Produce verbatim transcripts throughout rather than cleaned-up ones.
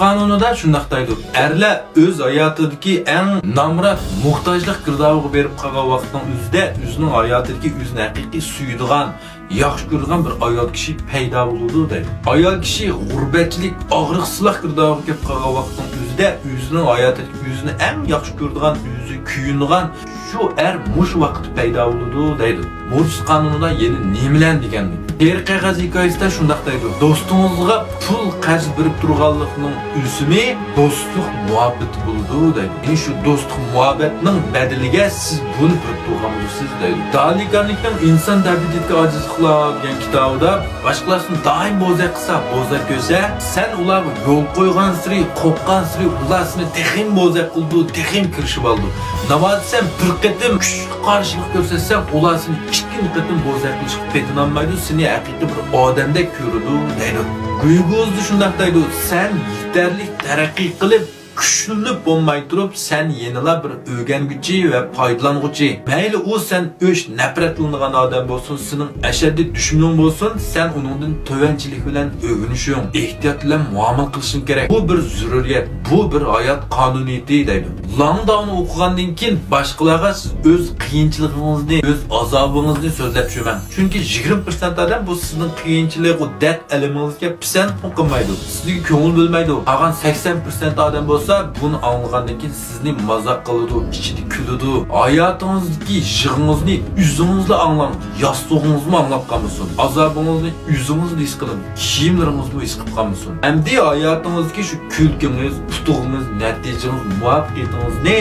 قانۇنىدا شۇنداق دەيدۇ، ئەرلەر ئۆز ھاياتىدىكى ئەڭ نامرات، موھتاجلىق گىردابىغا بېرىپ قالغان ۋاقىتنىڭ ئۆزىدە ئۆزىنىڭ ھاياتىدىكى ئۆزىنى ھەقىقىي سۆيىدىغان، ياخشى كۆرىدىغان بىر ئايال كىشى پەيدا بولىدۇ دەيدۇ. ئايال كىشى غۇربەتچىلىك، ئاغرىقسىزلىق گىردابىغا كېلىپ قالغان ۋاقىتنىڭ ئۆزىدە ئۆزىنىڭ ھاياتىدىكى ئۆزىنى ئەڭ ياخشى كۆرىدىغان، ئۆزى كۆيۈنىدىغان شۇ ئەر مۇشۇ ۋاقىتتا پەيدا بولىدۇ دەيدۇ. مورس قانۇنىدا يەنە نېمىلەرنى دېگەندۇ؟ تېرە قەغەز ھېكايىسىدە شۇنداق دەيدۇ، دوستىڭىزغا پۇل قەرز بېرىپ تۇرغانلىقنىڭ ئۆسۈمى دوستلۇق مۇھەببىتى بولىدۇ دەيدۇ. يەنى شۇ دوستلۇق مۇھەببەتنىڭ بەدىلىگە سىز بۇنى بېرىپ تۇرغان بولىسىز دەيدۇ. دالى كارنېگنىڭ ئىنسان تەبىئىتىدىكى ئاجىزلىقلار دېگەن كىتابىدا باشقىلار سېنى دائىم بوزەك قىلسا، بوزەك كۆرسە، سەن ئۇلارغا يول قويغانسېرى، قورققانسېرى ئۇلار سېنى تېخىمۇ بوزەك قىلىدۇ، تېخىمۇ كىرىشىۋالىدۇ. ناۋادا سەن بىر قېتىم كۈچلۈك قارشىلىق كۆرسەتسەڭ، ئۇلار سېنى ئىككىنچى قېتىم بوزەك قىلىشقا پېتىنالمايدۇ، سېنى ھەقىقىي بىر ئادەمدەك كۆرىدۇ دەيدۇ. گۇيگوزدا شۇنداق دەيدۇ، سەن يېتەرلىك تەرەققىي قىلىپ، كۈچلىنىپ بولماي تۇرۇپ، سەن يەنىلا بىر ئۆگەنگۈچى ۋە پايدىلانغۇچى. مەيلى ئۇ سەن ئۆچ نەپرەتلىنىدىغان ئادەم بولسۇن، سېنىڭ ئەشەددىي دۈشمىنىڭ بولسۇن، سەن ئۇنىڭدىن تۆۋەنچىلىك بىلەن ئۆگىنىشىڭ، ئېھتىيات بىلەن مۇئامىلە قىلىشىڭ كېرەك. بۇ بىر زۆرۈرىيەت، بۇ بىر ھايات قانۇنىيىتى دەيدۇ. لاڭداۋنى ئوقۇغاندىن كېيىن باشقىلارغا سىز ئۆز قىيىنچىلىقىڭىزنى، ئۆز ئازابىڭىزنى سۆزلەپ چۈشمەڭ. چۈنكى يىگىرمە پىرسەنت ئادەم بۇ سىزنىڭ قىيىنچىلىق، ئۇ دەرد ئەلىمىڭىزگە پىسەنتمۇ قىلمايدۇ، سىزگە كۆڭۈل بۆلمەيدۇ. قالغان سەكسەن پىرسەنت ئادەم بولسا بۇنى ئاڭلىغاندىن كېيىن سىزنى مازاق قىلىدۇ، ئىچىدە كۈلىدۇ. ھاياتىڭىزدىكى يىغىڭىزنى ئۆزىڭىزلا ئاڭلاڭ، ياستۇقىڭىزمۇ ئاڭلاپ قالمىسۇن. ئازابىڭىزنى ئۆزىڭىزلا ھېس قىلىڭ، كىيىملىرىڭىزمۇ ھېس قىلىپ قالمىسۇن. ئەمدى ھاياتىڭىزدىكى شۇ كۈلكىڭىز، ئۇتۇقىڭىز، نەتىجىڭىز، مۇۋەپپەقىيىتىڭىزنى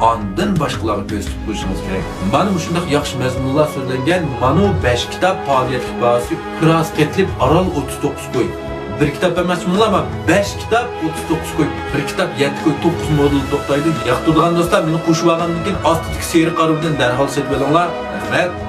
ئاندىن باشقىلارغا كۆرسىتىپ قويۇشىڭىز كېرەك. مانا مۇشۇنداق ياخشى مەزمۇنلار سۆزلەنگەن مانا بۇ بەش كىتاب پائالىيەتلىك باھاسى كىراسى قېتىلىپ ئاران ئوتتۇز توققۇز كوي. بىر كىتاب ئەمەس، مۇنۇلار بار، بەش كىتاب ئوتتۇز توققۇز كوي. بىر كىتاب يەتتە كوي، توققۇز مودېلدا توختايدۇ. ياقتۇرىدىغان دوستلار مېنى قوشۇۋالغاندىن كېيىن ئاستىدىكى سېرىق ئارا بىلەن دەرھال سېتىۋېلىڭلار. رەھمەت.